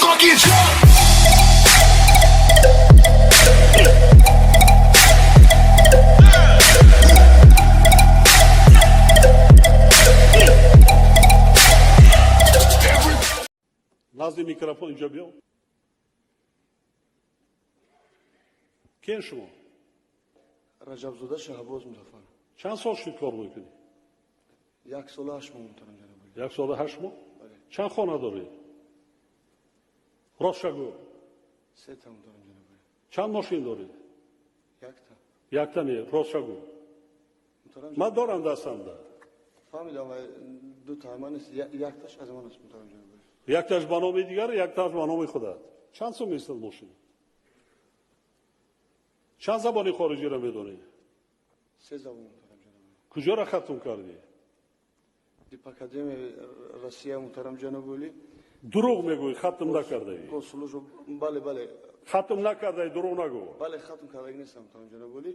Fucking jump. Назди микрофон инҷо биё. Кен шумо? Раҷабзода Шаҳбоз Музаффар. Чанд сол шуд кор мекунӣ? 1 солу 8 моҳ, муҳтарам ҷаноби. 1 солу 8 моҳ? Чанд хона дорӣ? Ростша гӯ. Сета, муҳтарам ҷаноби. Чанд мошин дорӣ? Якта. Якта не, ростша гӯ. Муҳтарам. Ман дорам дастамда. Фаҳмидам, дута ман нест, якташ аз ман аст, муҳтарам ҷаноби. Якташ ба номи дигар, якташ ба номи худат. Чанд сум местад мошин? Чанд забони хориҷиро медонӣ? Се забон, муҳтарам ҷаноби. Куҷоро хатм кардӣ? Дипакадемияи Россия, муҳтарам ҷаноби олӣ. Дурӯғ мегӯӣ, хатм накардаӣ. Госслужба, бале, бале. Хатм накардаӣ, дурӯғ нагӯ. Бале, хатм кардаги нестам, муҳтарам ҷаноби олӣ,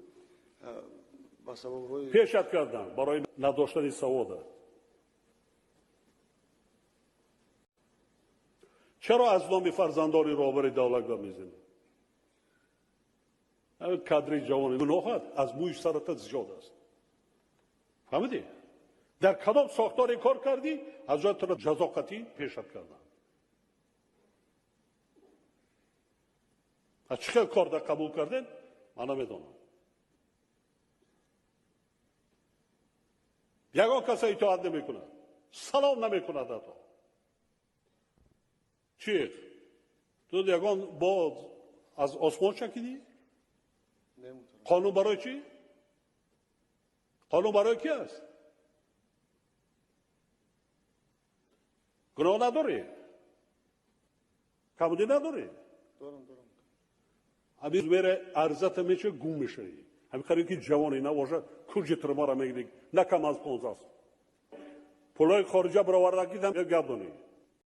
ба сабабҳои Пешат кардам барои надоштани савода. Чаро аз номи фарзандони роҳбари давлат гап мезанӣ? Кадри ҷавони гуноҳат аз мӯи сарата зиёд аст, фаҳмидӣ? Дар кадом сохторе кор кардӣ, аз ҷои туро ҷазо қатъӣ пешат кардам. Аз чӣ хел кор дар қабул кардед, ман намедонам. Ягон каса итоат намекунад, салом намекунад ҳатто. Чӣ, ту ягон бо аз осмон чакидӣ? Қонун барои чӣ? Қонун барои ки аст? Гуноҳ надорӣ, камудӣ надорӣ? Ҳамин мере арзата меча, гум мешавӣ. Ҳамин қариб ки ҷавони набошад, куҷи турмара мегирӣ, на кам аз 15 сол. Пулҳои хориҷа баровардагидам, гап донӣ.